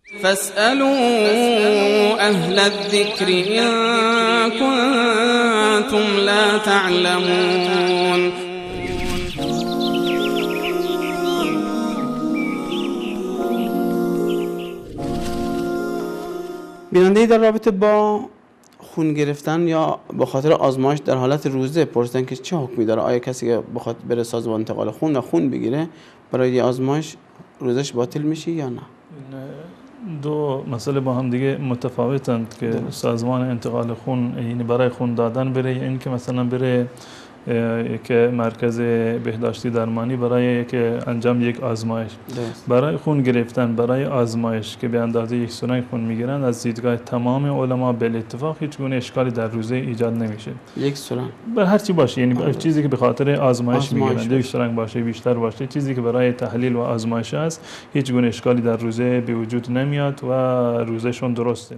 فاسألوا أهل الذكر إن كنتم لا تعلمون. بیننده در رابطه با خون گرفتن یا به خاطر آزمایش در حالت روزه پرسیدن که چه حکمی داره؟ آیا کسی که بخواد بره سازمان انتقال خون و خون بگیره برای آزمایش روزش باطل میشه یا نه؟ دو مسئله با هم دیگه متفاوتند که سازمان انتقال خون یعنی برای خون دادن بره، این که مثلا بره یک مرکز بهداشتی درمانی برای یک انجام یک آزمایش. برای خون گرفتن برای آزمایش که به اندازه یک سرنگ خون میگیرن، از دیدگاه تمام علما به اتفاق هیچ گونه اشکالی در روزه ایجاد نمیشه. یک سرنگ بر هر چی باشه، یعنی چیزی که به خاطر آزمایش میگیرن، یک سرنگ باشه بیشتر باشه، چیزی که برای تحلیل و آزمایش است، هیچ گونه اشکالی در روزه به وجود نمیاد و روزهشون درسته.